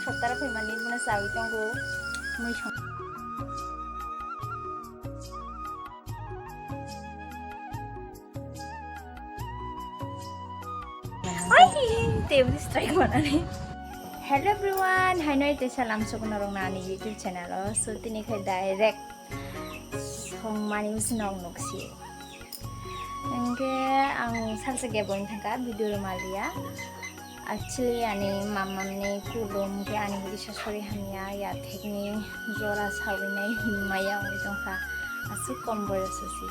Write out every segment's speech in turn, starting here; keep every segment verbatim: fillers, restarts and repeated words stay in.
Sotara phaimani bono chawi tongo. Mui song. Ai, tebni strike manani. Hello everyone, haino ite salam sukno rong nani YouTube channel o. So tini khai direct songmani usi nok nuksi. Hingke ang salsa geboin thangka video rwma liya. Actually, ani mamamni kulum ke ani bwrwi sasori hamya, yathekni jora sawinai hinmaya wngwi tongkha, aswk kom boyos o si.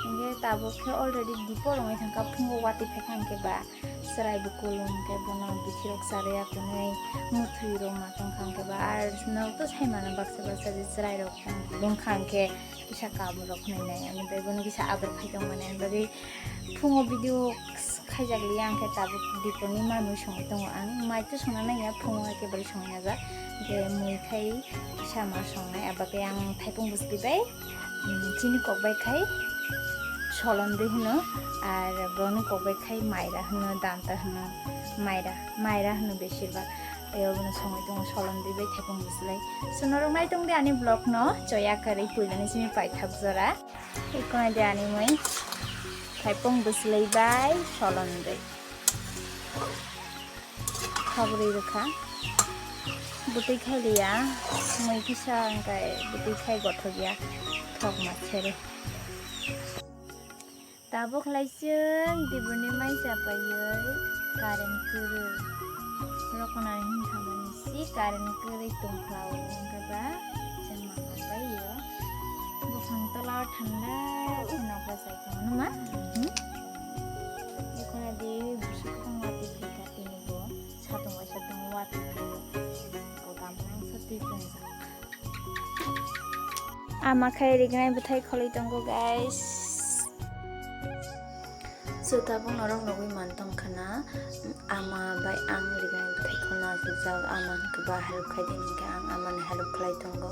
Hingke tabuk khe already dipor wngwi thangkha, phungo watwi phaikha hingke ba chwrai bo kulum hingke bono bithirok charwi akunwi muthwi rok ma tongkha hingke ba, ar nok to saimano baksa baksa je chwrai rok bungkha hingke kisa kabur rok hinwi nai, ani bai bono kisa ador khai tongmani, ani bagwi phungo video khaijak liya, ang khe tabuk dipor ni manwi songwi tongo. Ang mai to songna nangya, phungo ekebare songya jak. Je mui khai kisa ma songnai, abo khe ang thaipung bwsli bai, mm, chini kok bai khai solon de hino, ar boroni kok bai khai maira hino, danta hino, maira, maira hino besir bak. Tei obono songwi tongo solon de bai thaipung bwsli. So norok nai tong de ani vlog no, choya kwrwi puilani simi paithak jora. Ikona de ani mui thaipung bwsli bai solon de. Khabrwi rwkha. Bwtwi khai liya, mui kisa hwnkhe bwtwi khai gothok ya, thok ma sere. Tabuk khlai chwng dibuni mai chapaiwi current kwrwi. Rokonani hinkha mani si current kwrwi tongkhlao hwnkhe ba chwng ma manbai yo. Buphang tola o thanda se nokla chai tongo numa. Ekhona di busu kwbangma twi phaikha tini bo. Satung bai satung watwi phaio. Bo gampang sa twi tongjak. Ama khai rignai bwthai kholwi tongo, guys. So, tabuk norok nugwi man tongkha na, ama bai ang rignai bwthai kholna asukjak, ama hwnkhe ba help khai di hinkhe ang amani help khlai tongo,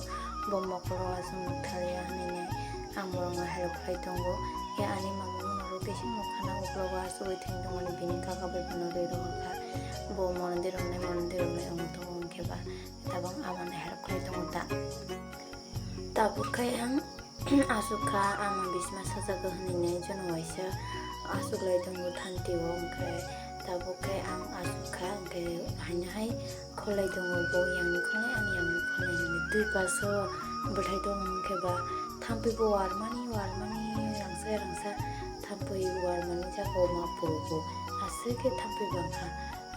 bo mokolo aswk nukthar ya hinwi ang borokno help khlai tongo. Ya ani mama no norok tei se nukha na, uklogo asugwi thwng tongmani bini kaka bai bono rwi rwkha, bo mondir rwnai, mondir rwnai wng tongo hinkhe ba tabuk amani help khlai tongo ta. Tabuk khai ang aswk kha, ama bisma sajagwi hwnwi nai jono waisa aswk lai tongo thanti o, hwnkhe tabuk khai ang aswk kha, hwnkhe haino hai kholai tongo bo yangni kholai, ang yangni kholai hwnwi dui paso bwthai tongo, hwnkhe ba thampui bo warmani warmani rangsa rangsa thampui warmani jaga o ma phurugo aswk khe thampui bangkha.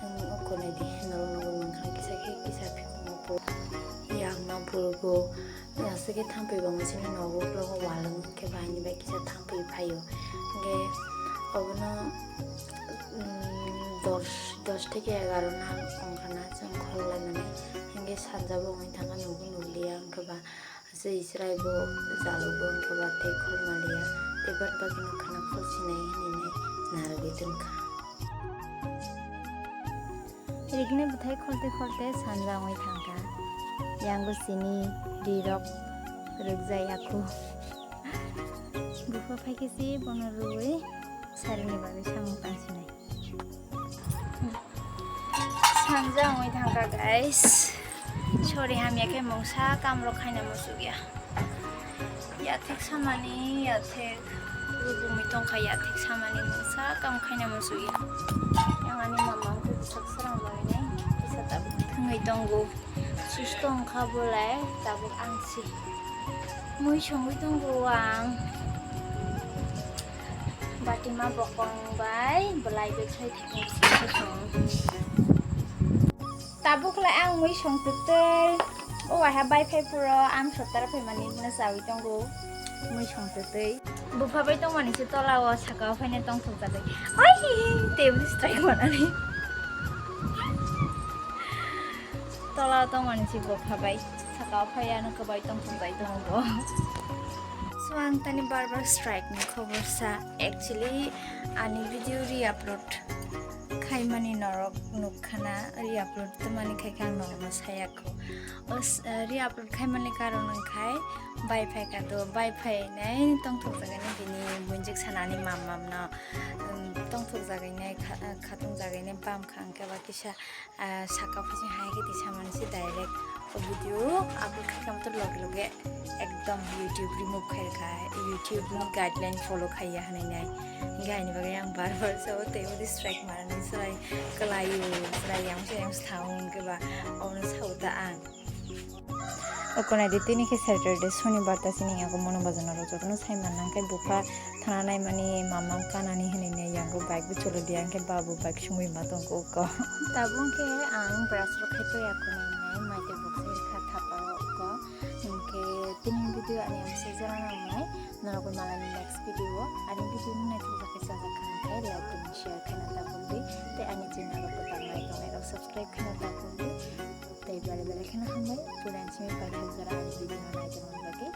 Ang o konai di norok nugwi mankha kisa khe kisa phikongma phuru yang ma phurugo. Aswk khe thampui bangwi chini nogo uklogo walwng khe bahini bai kisa thampui phaio. Hwnkhe obono, mm, dos, dos theke egaroh nal wngkha na chwng khol laimani. Hwnkhe sanja bo wngwi thangkha, nugwi nukliya, hwnkhe ba aswk Israel bo jalo bo wngkha ba tei khol maliya, tei bad bagwino khwna khol sinai hinwi narwgwi tongkha. Rigini bwthai kholte kholte sanja wngwi thangkha. Yango sini rirok rwkjai yakhu. Bupha phaikhe si bono rwui sarini bagwi samung tangsinai. Sanja wngwi thangkha, guys. Sori hamya khe mungsa kamrok khaina muchukya. Yathek samani, yathek rubumwi tongkha, yathek samani mungsa kam khaina muchukya. Yang ani mama wngkhe bwsak srang bagwi nai kisa tabuk thwngwi tongo. Susto wngkha bolai tabuk ang si. Mui songwi tongo ang. Batima bokong bai belai bai khlai thangwi songwi tongo. Tabuk khlai ang mui songtwtwi. O waiha bai phai phuro ang sotara phaimani hwnwi chawi tongo. Mui songtwtwi. Bupha bai tongmani se tola o saka o phaina tongthok jagwi. Ai, tebri strike manani. Tola o tongmani se bupha bai. Saka o phai ano kwbai tongthok jai tongo bo. So ang tani bar bar strike ni khobor sa. Actually ani video re-upload khaimani norok nukkhana, re-upload tongmani khaikhe ang norokno sayakho. O s-, eh, re-upload khaimani karon wngkhai bai phaikha to, bai phainai tongthok jagani bini bunjik sanani mam mamno, um, tongthok jagainai kha-, khatung jagainai bam kha hwnkhe ba kisa ah, saka phaising hai khe tisa mansi direct Video upload khaikha motor loge loge ekdom YouTube remove khaikha, YouTube ni guideline follow khaiya hinwi nai. Hinkhe ani bagwi ang bar bar sao tei udi strike manani chwrai kwlaio, chwrai yang se yang sao hinkhe ba obono sao ta ang. Okonai de tini khe Saturday, Sonibar ta sini yago mono bazano rok jotono sai man nang khe bupha thana naimani mama kanani hinwi ne yango bike bo cholo di ang khe babu bike sungwi ma tongko uko. Tabuk khe ang brush rok khai paiya khwnai nai mai tei buk sai kha thapa uko. Hinkhe tini video ani ang se jora nang nai norok bai malani next video o ani video no naithok khe sajak kha khe like tei share khaina ta bul di tei ani channel rok kwtal nai tongnai rok subscribe khaina ta bul di. Tei bari bari kheno hambai, puran simi paithak jora ani video no nai tongmani bagwi.